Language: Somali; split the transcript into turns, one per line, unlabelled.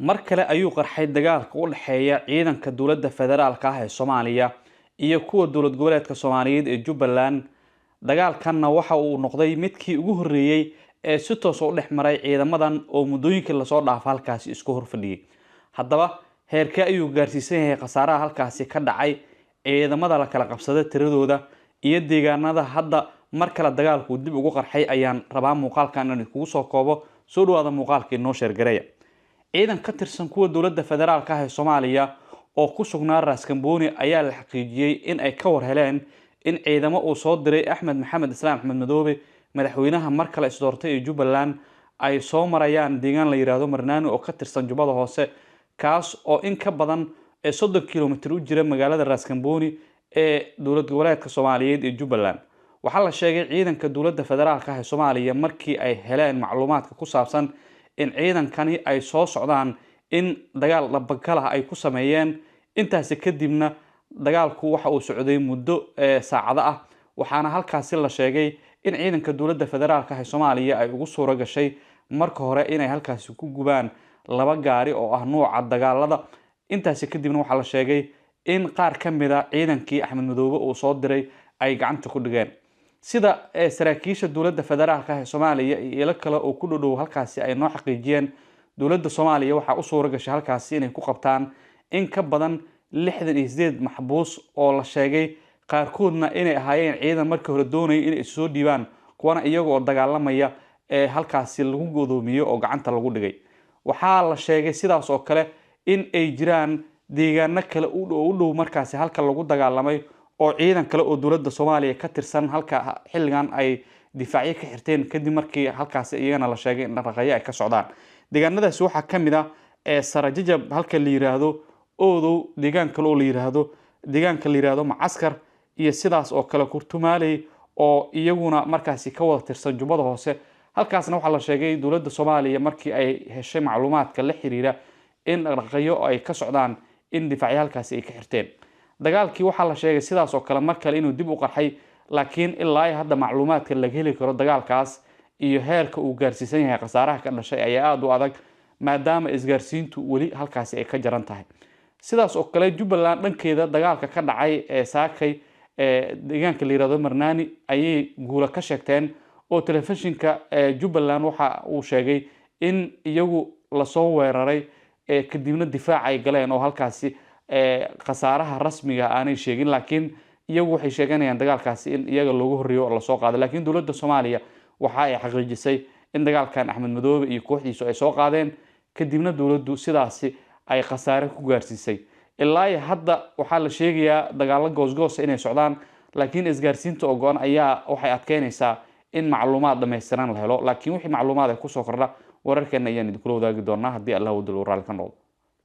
Mar kale ayuu qarxay dagaalka u dhexeeya ciidanka dowladda federaalka ah ee Soomaaliya iyo kuwa dowlad goboleedka Soomaaliyeed ee Jubbaland. Dagaalkanna waxa uu noqday midkii ugu horreeyey ee si toos u dhex maray ciidamadan oo muddooyinkii lasoo dhaafa halkaasi isku horfadhiyey. Haddaba heerkee ayuu gaarsiisan yahay khasaaraha halkaasi ka dhacay, ciidamada la kala qabsaday tiradooda iyo deegaanada hadda mar kale dagaalku dib ugu qarxay ayaan rabaa muuqaalkan inaan kugu soo koobo. Soo dhawaada muuqaalka, inoo sheergareeya. Ciidan ka tirsan kuwa dowladda federaalka ah ee Soomaaliya oo ku sugnaa Raaskambooni ayaa la xaqiijiyey in ay ka war heleen in ciidamo uu soo diray Axmed Maxamed Islaam Axmed Madoobe, madaxweynaha mar kale isdoortay ee Jubbaland, ay soo marayaan deegaan la yiraahdo Marnaani oo ka tirsan Jubbada Hoose, kaas oo in ka badan 30 kilomitir u jira magaalada Raaskambooni ee dowlad goboleedka Soomaaliyeed ee Jubbaland. Waxaa la sheegay ciidanka dowladda federaalka ah ee Soomaaliya markii ay heleen macluumaadka ku saabsan in ciidankani ay soo socdaan in dagaal dhabakalah ay ku sameeyeen. Intaasi kadibna dagaalku waxa uu socday muddo saacado ah, waxaana halkaasi la sheegay in ciidanka dowladda federaalka ah ee Soomaaliya ay ugu suuro gashay marka hore inay halkaasi ku gubaan 2 gaari oo ah nuuca dagaalada. Intaasi kadibna waxaa la sheegay in qaar ka mid a ciidankii Axmed Madoobe uu soo diray ay gacanta ku dhigeen. Sida saraakiisha dowladda federaalka ah ee Soomaaliya iyo ilo kale oo ku dhow halkaasi ay noo xaqiijiyeen, dowladda Soomaaliya waxaa u suuro gashay halkaasi inay ku qabtaan in ka badan 68 maxbuus oo la sheegay qaarkoodna inay ahaayeen ciidan markii hore doonayay inay soo dhiibaan, kuwana iyaga oo dagaalamaya ee halkaasi lagu godoomiyo oo gacanta lagu dhigay. Waxaa la sheegay sidaas oo kale in ay jiraan deegaano kale u dhow markaasi halka lagu dagaalamay oo ciidan kale oo dowladda Soomaaliya ka tirsan halka xilligan ay difaacyo ka xirteen kadib markii halkaasi iyagana la sheegay in dhaqdhaqaaqyo ay ka socdaan. Deegaanadaasi waxaa ka mid ah Sarajajab halka la yiraahdo, Oodow deegaan kale oo la yiraahdo, deegaanka la yiraahdo Macaskar, iyo sidaas oo kale Kurtumaaley oo iyaguna markaasi ka wada tirsan Jubbada Hoose. Halkaasna waxaa la sheegay dowladda Soomaaliya markii ay heshay macluumaadka la xiriira in dhaqdhaqaaqyo ay ka socdaan in difaacyo halkaasi ay ka xirteen. Dagaalkii waxaa la sheegay sidaas oo kale mar kale inuu dib u qarxay, laakiin ilaa hadda macluumaadka laga heli karo dagaalkaas iyo heerka uu gaarsiisan yahay khasaaraha ka dhashay ayaa aada u adag, maadaama isgaarsiintu weli halkaasi ay ka jaran tahay. Sidaas oo kale Jubbaland dhankeeda dagaalka ka dhacay ee saakay ee deegaanka la yiraahdo Marnaani ayay guulo ka sheegteen, oo telefishinka Jubbaland waxa uu sheegay in iyagu lasoo weeraray kadibna difaac ay galeen oo halkaasi khasaaraha rasmiga aanay sheegin, laakiin iyagu waxay sheeganayaan dagaalkaasi in iyaga loogu horreeyo oo lasoo qaaday. Laakiin dowladda Soomaaliya waxa ay xaqiijisay in dagaalkan Axmed Madoobe iyo kooxdiisu ay soo qaadeen, kadibna dowladdu sidaasi ay khasaare ku gaarsiisay. Ilaa iyo hadda waxaa la sheegayaa dagaallo goosgoosa inay socdaan, laakiin isgaarsiinta oo go-an ayaa waxay adkeynaysaa in macluumaad dhammaystiran la helo. Laakiin wixii macluumaad ay kusoo kordha wararkeena ayaan idinkula wadaagi doonaa haddii Allah wadal uu raalli ka noqdo.